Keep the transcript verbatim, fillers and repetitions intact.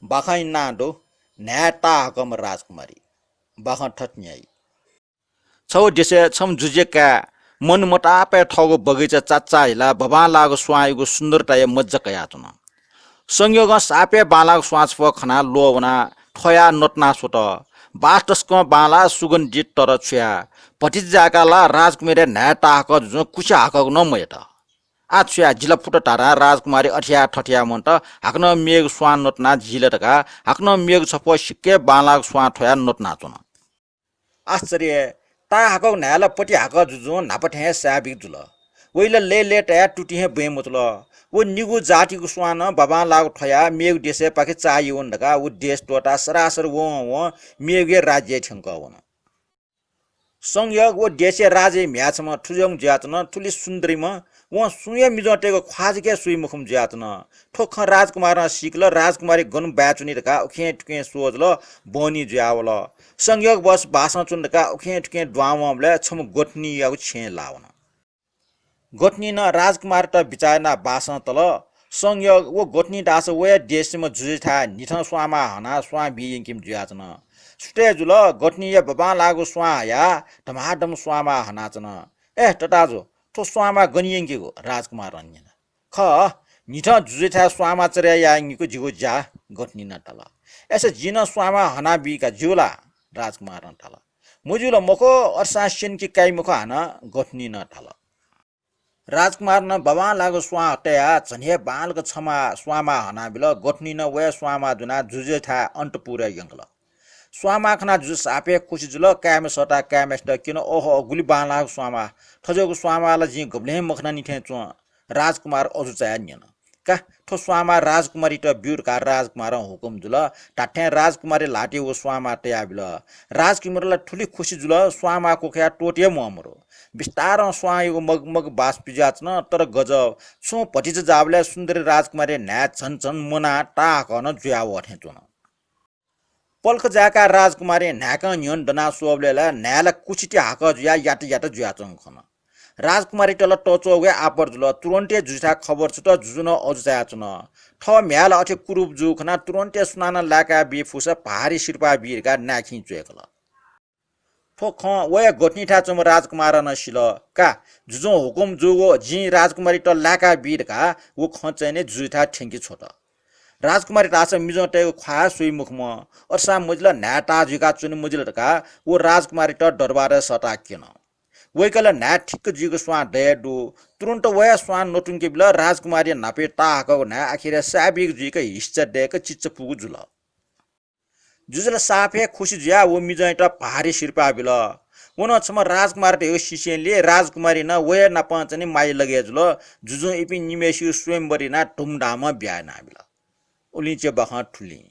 बाखं इनादु न्हाय् ताहाकःम्ह राजकुमारी। बाखं थथे न्ह्याइ। छगू देशय् छम्ह जुजुया काय् मन मतापाय् थःगु बगैँचा चाचाः हिलाः बबांलाःगु स्वांयागु सुन्दरताया मज्जा कयाच्वन। संयोगं सापय् बांलाःगु स्वां छपः खनाः ल्वः वनाः थ्वयाः नतुना स्वत। बास तसकं बांलाः सुगन्धित तर छु याये। भतिचा जाय्‌काः ला राजकुमारीया न्हाय् ताहाकः जुजुं कुसि हाकःगु नं मयात। आः छु याये, जि ला फुत धाधां राजकुमारी अथे याये थथे याये मन्त, हाकनं मेगु स्वां नतुना झील धकाः हाकनं मेगु छपः सिक्क बांलाःगु स्वां थ्वयाः नतुनाच्वन। आश्चर्य, ताहाकःगु न्हाय् ला पति हाकः जुजुं न्हापा थें हे साय्‌बीगु जुल। वइ ला लय्‌लय्‌तायाः तुति हे बँय् मजुल। व निगू जातिगु स्वां नं बबांलाःगु थ्वयाः मेगु देशय् पाखे चाःहिवन धकाः व देश त्वःताः सरासर वं वं मेगु हे राज्यय् थ्यंकः वन। संयोग व देशया राजाया म्ह्याय् छम्ह थुज्वंगु जुयाच्वन, थुलि सुन्दरीम्ह, वं सुं हे मिजंतय्‌गु ख्वाः जक हे स्वइ मखुम्ह जुयाच्वन। थ्व खँ राजकुमारं सीकल, राजकुमारी गन बाय् च्वनी धकाः उखें थुखें स्वः जुल, बहनी जुयावल। संयोगवश बासं च्वन धकाः उखें थुखें दुहां वंबलय् छम्ह गोथनीयागु छेँय् लाः वन। गोथनीं राजकुमारयात बिचाः यानाः बासं तल। संयोग व गोथनी धाःसा वया देशम्ह जुजुयाथाय् न्हिथं स्वांमाः हनाः स्वां बी यंकीम्ह जुयाच्वन। सुथय् जुल, गोथनीया बबांलाःगु स्वां हयाः धमाधम स्वांमाः हनाच्वन। ए तताजु, थ्व स्वांमाः गन यंकीगु? राजकुमारं न्यन। खः, न्हिथं जुजुयाथाय् स्वांमाः चर्या यायंकेगु जिगु ज्या, गोथनीं धाल। अय्‌सा जिं नं स्वांमाः हनाबी का ज्यू ला? राजकुमारं धाल। मज्यू ला मखु, अथेसां स्यन कि काइ मखु हानं, गोथनीं धाल। राजकुमारं बबांलाःगु स्वां तयाः झन हे बांलाक छम्ह स्वांमाः हनाबिल। गोथनीं वया स्वांमाः दुनाः जुजुयाथाय् अन्तपुरय् यंकल। स्वांमाः खनाः जुजु साप हे खुसि जुल। काय्‌म्ह सःताः काय्‌म्हय्‌सित क्यन, ओहो, गुलि बांलाःगु स्वांमाः। थज्याःगु स्वांमाः ला जिं गबलें मखनानि थें च्वं। राजकुमार अजू चायाः न्यन। का, थ्व स्वांमाः राजकुमारीत ब्यु धकाः राजकुमारं हुकुम जुल। धात्थें राजकुमारी ल्हातय् व स्वांमाः तयाबिल। राजकुमारी ला थुलि खुसि जुल, स्वांमाः क्वखायाः त्वःते हे म्वाः मदु। बिस्तारं स्वांयागु मगमग बास पिज्याच्वन, तर गजब, छुं भतिचा जाःबलय् सुन्दरी राजकुमारी न्हाय् झन झन मनाः ताहाकः नं जुयावः थें च्वन। पलख जाय्‌काः राजकुमारी न्हाय्‌कं न्ह्यःने दनाः स्वःबलय् ला न्हाय् ला कुसिति हाकः जुयाः यात यात जुयाच्वंगु खन। राजकुमारीत ला तच्वःगु हे आपत जुल। तुरुन्त हे जुजुथाय् खबर छुत, जुजुं नं अजू चायाच्वन। थः म्ह्याय् ला अथे कुरूप जूगु खनाः तुरुन्त हे सुनानं लाय्‌काः बी फुसा भारी सिरपाः बी धकाः नाय्‌खिं च्वय्‌कल। थ्व खँ वया गोथनीथाय् च्वंम्ह राजकुमारं नं सिल। का, जुजुं हुकुम जूगु जिं राजकुमारीत लाय्‌काः बी धकाः व खँ चाहिँ नि जुजुथाय् थ्यंके छ्वत। राजकुमारी धाःसा मिजंतय्‌गु ख्वाः स्वइ मखुम्ह, अथेसां मजिल न्हाय् ताः जुइकाः च्वने मजिल धकाः व राजकुमारीत दरबारय् सःताः क्यन। वय्‌कलं न्हाय् ठिक्क जुइगु स्वां दये दु। तुरुन्त वया स्वां नतुंकेबिल। राजकुमारीया न्हापाया ताहाकःगु न्हाय् आखिरय् साय्‌बीगु जुइक हिस्सा दय्‌क चिच्च पुगु जुल। जुजुं ला साप हे खुसि जुयाः व मिजंयात भारी सिरपाः बिल। व नं छम्ह राजकुमार धयागु सिसेंलि राजकुमारी नं वया नाप च्वने माया लगय् जुल। जुजुं इपिं निम्हय्‌सिगु स्वयम्वर यानाः धुमधामं ब्याहा यानाबिल। उलिंचे बाखं थुलिं।